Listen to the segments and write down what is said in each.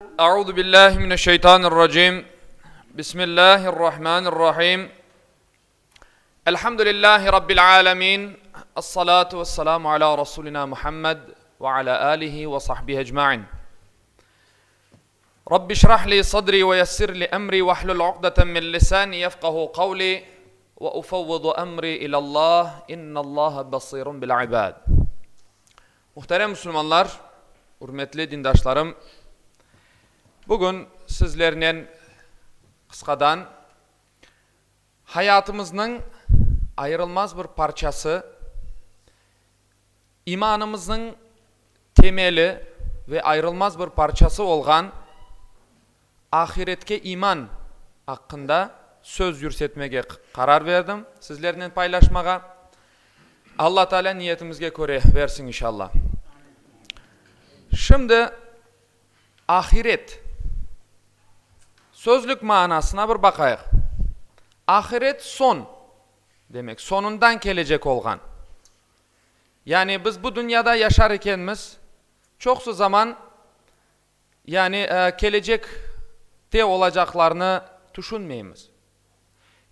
Euzu billahi mineşşeytanirracim. Bismillahirrahmanirrahim. Elhamdülillahi rabbil alamin. Essalatu vesselamu ala rasulina Muhammed ve ala alihi ve sahbihi ecmaîn. Rabbi şrah li sadri ve yessir li emri ve hlul uqdeten min lisani yefkahu kavli ve ufevvidu emri ilallah innallaha basirun bil ibad. Muhterem Müslümanlar, ürmetli dindaşlarım, bugün sizlernen qısqadan hayatımıznıñ ayırılmaz bir parçası, imanımıznıñ temeli ve ayırılmaz bir parçası olğan ahiretke iman aqqında söz yürsetmege qarar berdim, sizlernen paylaşmağa. Alla Teala niyetimizge köre versin inşalla. Şimdi ahiret sözlük manasına bir baqayıq. Ahiret soñ demek, soñundan kelecek olğan. Yani biz bu dünyada yaşar ekenmiz, çoqusı zaman Yani kelecekte olacaqlarnı tüşünmeymiz.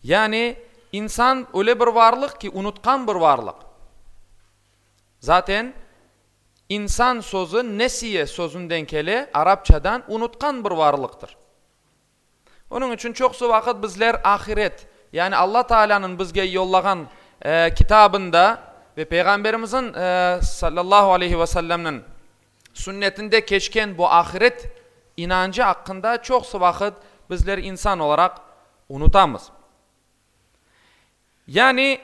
Yani insan öyle bir varlıq ki, unutqan bir varlıq. Zaten insan sözü nesiye sözünden kele, arapçadan, unutqan bir varlıqtır. Onıñ içün çoqusı vaqıt bizler ahiret, yani Alla Taalânıñ bizge yollağan kitabında ve Peyğamberimizniñ, sallallahu aleyhi ve sellemniñ, sünnetinde keçken bu ahiret inancı aqqında çoqusı vaqıt bizler insan olaraq unutamız. Yani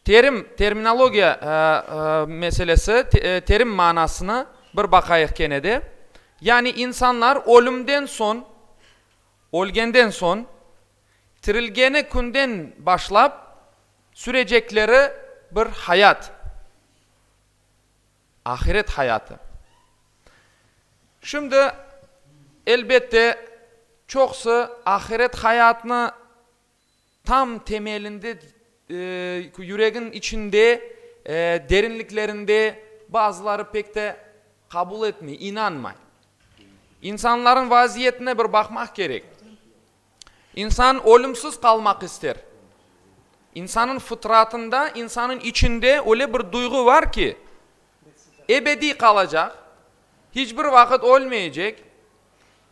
Terim, terminologiya meselesi, terim manasını bir baqayıq kene de. Yani insanlar ölümden soñ, ölgenden soñ, tirilgeni künden başlap sürecekleri bir hayat, ahiret hayatı. Şimdi, elbette, çoqusı ahiret hayatını Tam temelinde, yüregiñ içinde, derinliklerinde bazıları pek de qabul etmey, inanmay. İnsanlarıñ vaziyetine bir baqmaq kerek. İnsan ölümsiz qalmaq ister. İnsanıñ fıtratında, insanıñ içinde öyle bir duyğu var ki, ebediy qalacaq, hiç bir vaqıt ölmeycek,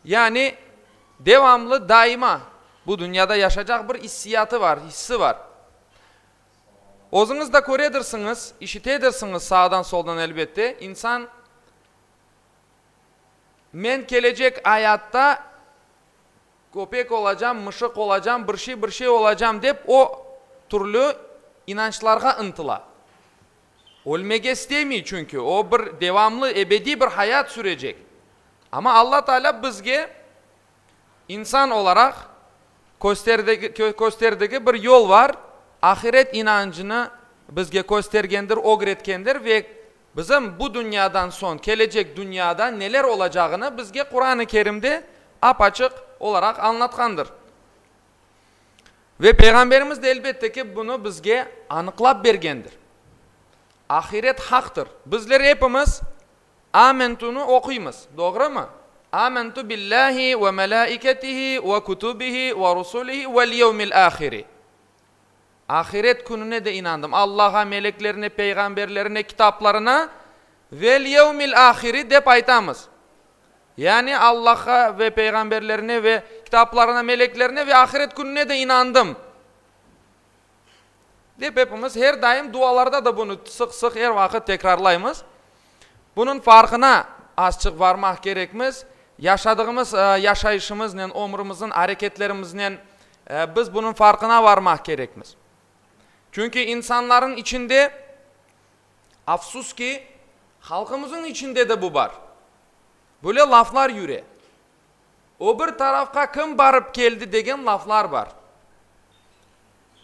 Yani, devamlı, daima bu dünyada yaşacaq bir issiyatı var, hissi var. Özüñiz de köredirsiñiz, işitedirsiñiz sağdan-soldan elbette, insan, Men kelecek ayatta köpek olacam, mışıq olacam, bir şey, bir şey olacam dep o türlü inançlarğa ıntıla. Ölmege istemey çünki, o bir devamlı, ebediy bir hayat sürecek. Amma Alla Teala bizge insan olaraq kösterdigi bir yol var, ahiret inancını bizge köstergendir, ögretkendir ve bizim bu dünyadan soñ kelecek dünyada neler olacağını bizge Quran-ı Kerimde ap-açıq olaraq añlatqandır. Ve Peyğamberimiz de elbette ki bunı bizge anıqlap bergendir. Ahiret haqtır. Bizler epimiz Amentunı oquymız, doğrumı? Amentu billahi ve melaiketihi ve kutubihi ve rusulihi vel yevmil ahiri. Ahiret kününe de inandım. Allağa, meleklerine, peyğamberlerine, kitaplarına vel yevmil ahiri dep aytamız. Yani Allahqa ve peyğamberlerine ve kitaplarına, meleklerine ve ahiret kününe de inandım. Dep epimiz her daim dualarda da bunı sıq-sıq er vaqıt tekrarlaymız. Bunıñ farqına azçıq varmaq kerekmiz. Yaşadığımız yaşayışımıznen, ömrümizniñ areketlerimiznen biz bunıñ farqına varmaq kerekmiz. Çünki insanların içinde, afsus ki, halqımızın içinde de bu bar. Böyle laflar yüre. O bir tarafqa kim barıp keldi degen laflar bar.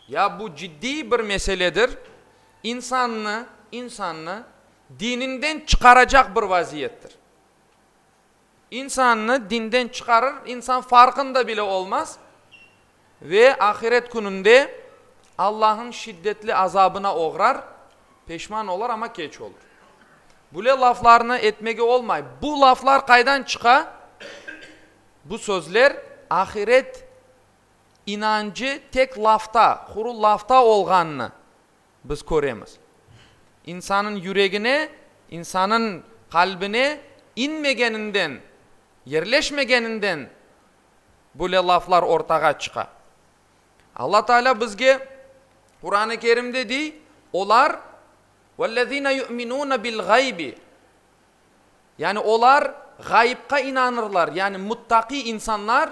Ya bu ciddiy bir meseledir, insannı, insannı dininden çıqaracaq bir vaziyettir. İnsannı dinden çıqarır, insan farqında bile olmaz ve ahiret kününde Allah'ın şiddetli azabına oğrar, peşman olur, amma keç olur. Böyle laflarnı etmege olmay. Bu laflar qaydan çıqa? Bu sözler ahiret inancı tek lafta, quru lafta olğanını biz köremiz. İnsanıñ yüregine, insanıñ qalbine inmegeninden, yerleşmegeninden böyle laflar ortağa çıqa. Alla Teala bizge Quran-ı Kerimde dey, olar, Vellezine yu'minune bil gaybi, yani olar ğayıpqa inanırlar, yani muttaqiy insanlar,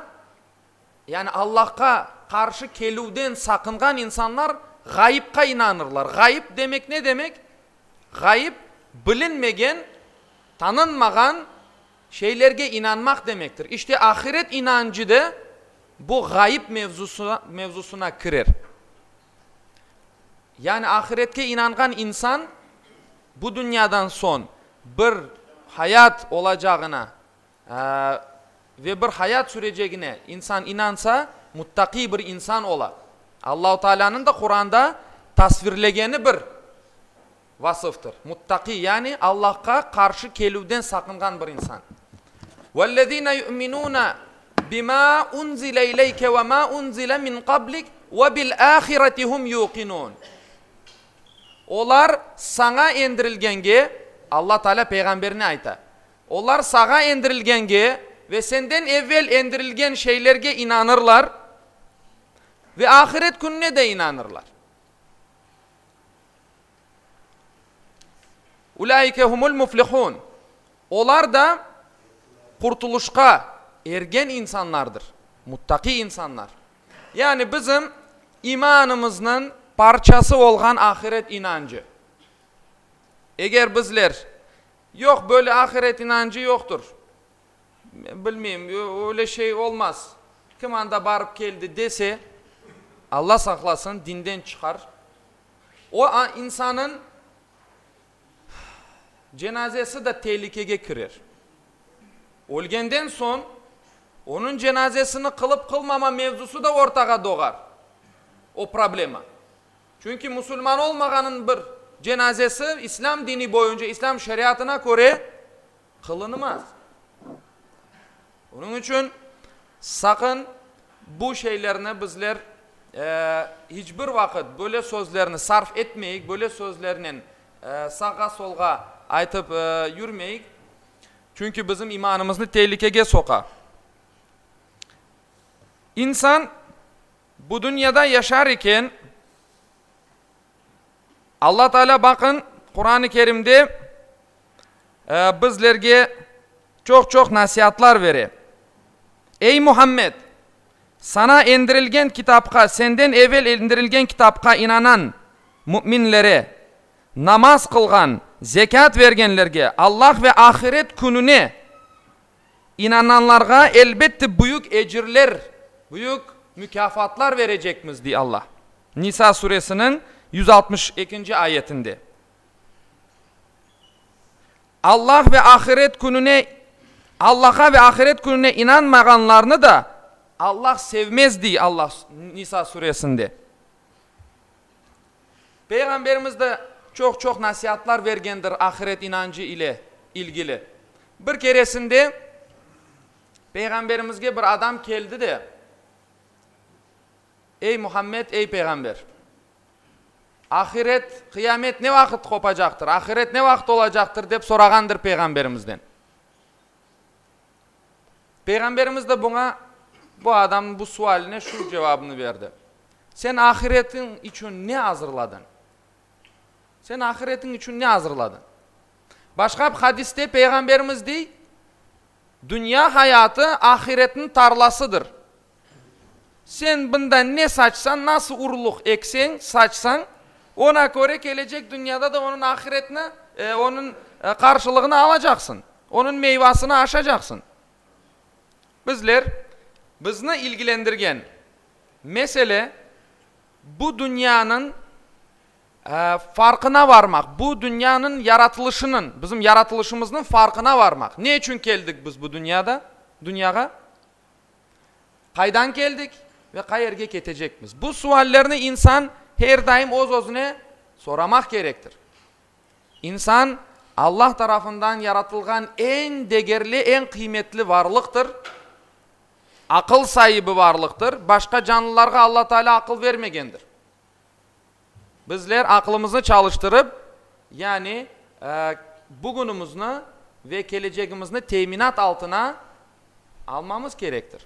yani Allahqa qarşı kelüvden saqınğan insanlar ğayıpqa inanırlar. Ğayıp demek ne demek? Ğayıp, bilinmegen, tanınmağan şeylerge inanmaq demektir. İşte ahiret inancı da bu ğayıp mevzusına kirer. Yani ahiretke inanğan insan bu dünyadan soñ bir hayat olacağına ve bir hayat sürecegine insan inansa, muttaqiy bir insan ola. Allahu Taalanıñ da Quranda tasvirlegeni bir vasıftır. Muttaqiy, yani Allahqa qarşı kelüvden saqınğan bir insan. Vellezine yu'minune bima unzile ileyke ve ma unzile min qablik ve bil ahireti hum yuqinun. Olar saña endirilgenge, Alla Teala peyğamberine ayta, olar sağa endirilgenge ve senden evvel endirilgen şeylerge inanırlar ve ahiret kününe de inanırlar. Ulaike humul muflihun. Olar da qurtulışqa ergen insanlardır, muttaqiy insanlar. Yani bizim imanımıznıñ parçası olğan ahiret inancı. Eger bizler, Yoq, böyle ahiret inancı yoqtur, bilmeyim, öyle şey olmaz, kim anda barıp keldi dese, Alla saqlasın, dinden çıqar. O insanıñ cenazesi de telikege kirer. Ölgenden soñ onıñ cenazesini qılıp-qılmama mevzusı da ortağa doğar, o problema. Çünki musulman olmağanıñ bir cenazesi İslâm dini boyunca, İslâm şeriatına köre qılınmaz. Onıñ içün saqın bu şeylerni bizler hiç bir vaqıt böyle sözlerni sarf etmeyik, böyle sözlernen sağğa-solğa aytıp yürmeyik, çünki bizim imanımıznı tehlikege soqa. İnsan bu dünyada yaşar eken, Alla Teala baqın, Quran-ı Kerimde bizlerge çoq-çoq nasiatlar bere. Ey Muhammed! Saña endirilgen kitapqa, senden evel endirilgen kitapqa inanan müminlere, namaz qılğan, zekât bergenlerge, Allah ve ahiret kününe inananlarğa elbette büyük ecirler, büyük mükâfatlar berecekmiz, dey Allah. Nisa suresiniñ 162-nci ayetinde. Allah ve ahiret kününe, Allaha ve ahiret kününe inanmağanlarnı da Allah sevmez, dey Allah Nisa suresinde. Peyğamberimiz de çoq-çoq nasiatlar bergendir ahiret inancı ile ilgili. Bir keresinde Peyğamberimizge bir adam keldi de, Ey Muhammed, ey Peyğamber! Ahiret, qıyamet ne vaqıt qopacaqtır, ahiret ne vaqıt olacaqtır, dep sorağandır Peyğamberimizden. Peyğamberimiz de buña, bu adamnıñ bu sualine şu cevabını berdi, Sen ahiretiñ içün ne azırladıñ? Sen ahiretiñ içün ne azırladıñ? Başqa bir hadiste Peyğamberimiz dey, Dünya hayatı ahiretniñ tarlasıdır. Sen bunda ne saçsañ, nasıl urluq ekseñ, saçsañ, ona köre kelecek dünyada da onıñ ahiretini, onıñ qarşılığını alacaqsıñ, onıñ meyvasını aşacaqsıñ. Bizler, bizni ilgilendirgen mesele, bu dünyanıñ farqına varmaq, bu dünyanıñ yaratılışınıñ, bizim yaratılışımıznıñ farqına varmaq. Ne içün keldik biz bu dünyada, dünyağa? Qaydan keldik ve qayerge ketecekmiz? Bu suallerni insan her daim öz-özüne soramaq kerektir. İnsan. Allah tarafından yaratılğan eñ degerli, eñ qıymetli varlıqtır. Aqıl saibi varlıqtır. Başqa canlılarğa Alla Teala aqıl vermegendir. Bizler aqlımıznı çalıştırıp, yani bugünimizni ve kelecegimizni teminat altına almamız kerektir.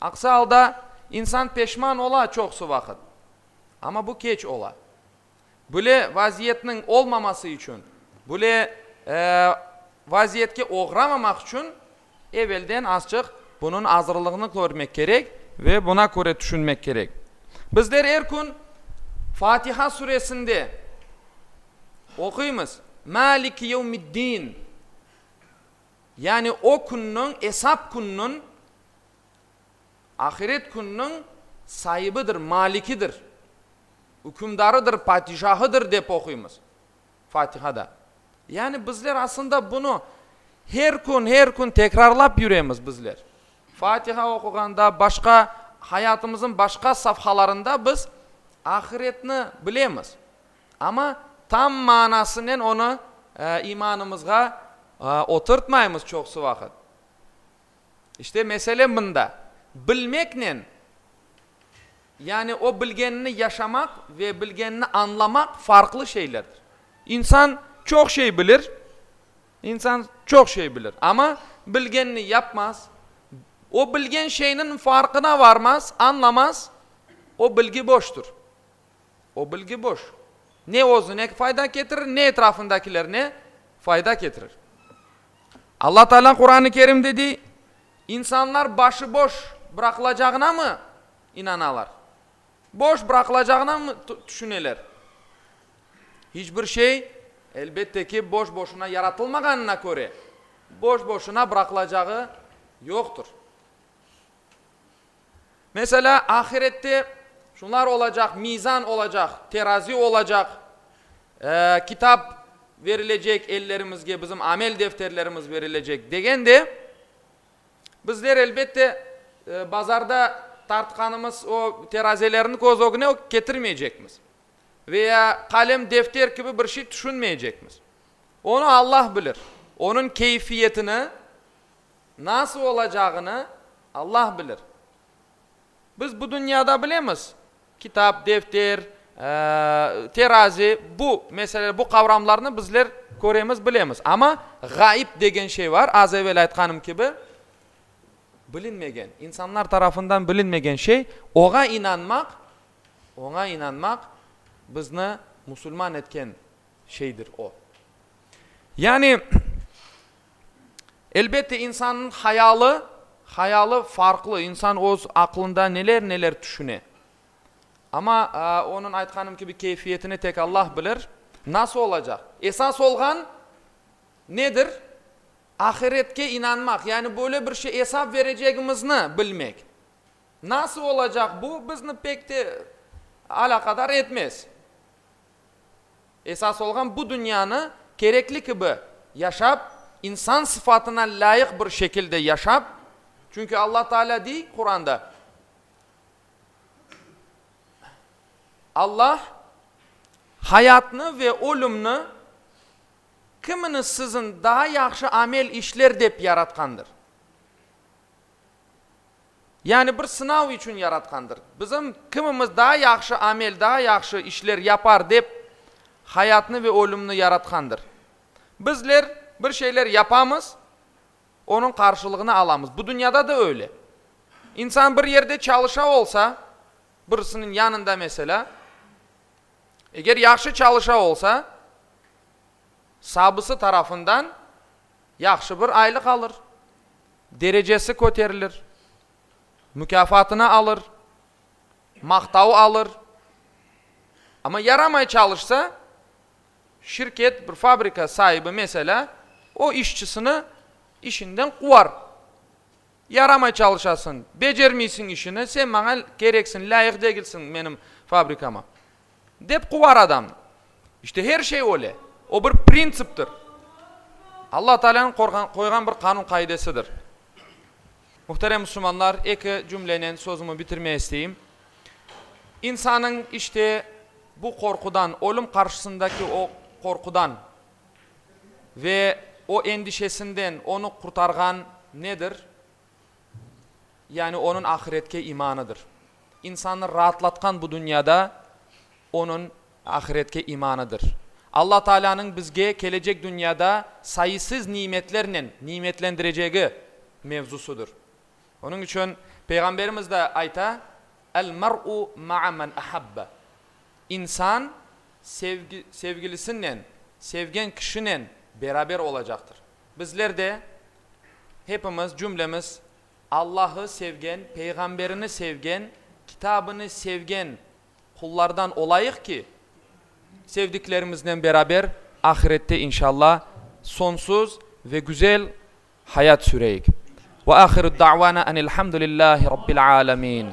Aqsı alda insan peşman ola çoqusı vaqıt, amma bu keç ola. Böyle vaziyetniñ olmaması içün, böyle vaziyetke oğramamaq içün evelden azçıq bunıñ azırlığını körmek kerek ve buna köre tüşünmek kerek. Bizler er kün Fatiha suresinde oquymız, Maliki yevmiddin, yani o künniñ, esap künniñ, ahiret künniñ saibidir, malikidir. Ükümdarıdır, padişahıdır dep oquymız Fatihada. Yani bizler aslında bunı her kün, her kün tekrarlap yüremiz bizler. Fatiha oquğanda, başqa hayatımızın başqa safhalarında biz ahiretni bilemiz. Amma tam manasınen onı imanımızğa oturtmaymız çoqusı vaqıt. İşte mesele mında. Bilmeknen, yani o bilgenini yaşamaq ve bilgenini añlamaq farqlı şeylerdir. İnsan çoq şey bilir, insan çoq şey bilir, amma bilgenini yapmaz, o bilgen şeyniñ farqına varmaz, añlamaz, o bilgi boştur. O bilgi boş. Ne özüne fayda ketirir, ne etrafındakilerine fayda ketirir. Alla Taalâ Quran-ı Kerimde dey, İnsanlar başıboş bıraqılacağına mı inanalar? Boş bıraqılacağına mı tüşüneler? Hiç bir şey, elbette ki, boş-boşuna yaratılmağanına köre, boş-boşuna bıraqılacağı yoqtır. Meselâ, ahirette şunlar olacaq, mizan olacaq, terazi olacaq, kitap verilecek ellerimizge, bizim amel defterlerimiz verilecek degende, bizler, elbette, bazarda tartqanımız o terazelerni köz ögüne ketirmeycekmiz ve ya qalem, defter kibi bir şey tüşünmeycekmiz. Onı Allah bilir. Onıñ keyfiyetini Nasıl olacağını Allah bilir. Biz bu dünyada bilemiz, kitap, defter, terazi, bu mesele, bu qavramlarnı bizler köremiz, bilemiz. Amma ğayıp degen şey bar, az evel aytqanım kibi, bilinmegen, insanlar tarafından bilinmegen şey, oña inanmaq, oña inanmaq bizni musulman etken şeydir o. Yani, elbette, insannıñ hayalı, hayalı farqlı, insan öz aqlında neler-neler tüşüne. Amma, onıñ aytqanım kibi, keyfiyetini tek Allah bilir. Nasıl olacaq? Esas olğan nedir? Ahiretke inanmaq, yani böyle bir şey esap berecegimizni bilmek. Nasıl olacaq bu, bizni pek de alâqadar etmez. Esas olğan bu dünyanı kerekli kibi yaşap, insan sıfatına lâyıq bir şekilde yaşap, çünki Alla Taalâ dey Quranda, Alla hayatnı ve ölümni kiminiz siziñ daa yahşı amel işler dep yaratqandır. Yani bir sınav içün yaratqandır. Bizim kimimiz daa yahşı amel, daa yahşı işler yapar dep hayatnı ve ölümni yaratqandır. Bizler bir şeyler yapamız, onıñ qarşılığını alamız. Bu dünyada da öyle. İnsan bir yerde çalışa olsa, birisiniñ yanında meselâ, eger yahşı çalışa olsa, sabısı tarafından yahşı bir aylıq alır, derecesi köterilir, mukâfatını alır, maqtav alır. Amma yaramay çalışsa, şirket, bir fabrika saibi, meselâ, o işçisini işinden quvar. Yaramay çalışasıñ, becermeysiñ işini, sen maña kereksiñ, lâyıq degilsiñ menim fabrikama, dep quvar adamnı. İşte her şey öyle. O bir printsiptir. Alla Taalânıñ qoyğan bir qanun-qaidesidir. Muhterem musulmanlar, eki cümlenen sözümi bitirmeye isteyim. İnsanıñ işte bu qorqudan, ölüm qarşısındaki o qorqudan. Ve o endişesinden onı qurtarğan nedir? Yani onıñ ahiretke imanıdır. İnsannı raatlatqan bu dünyada onıñ ahiretke imanıdır. Alla Taalânıñ bizge kelecek dünyada sayısız nimetlernen nimetlendirecegi mevzusıdır. Onıñ içün Peyğamberimiz de ayta, El mer'u ma'a men ahabbe. İnsan sevgi, sevgilisinen, sevgen kişinen beraber olacaqtır. Bizler de hepimiz, cümlemiz Allahı sevgen, Peyğamberini sevgen, Kitabını sevgen qullardan olayıq ki, sevdiklerimiznen beraber ahirette inşallah soñsuz ve güzel hayat süreyik. Ve ahiru da'vana enilhamdülillahi rabbil alemin.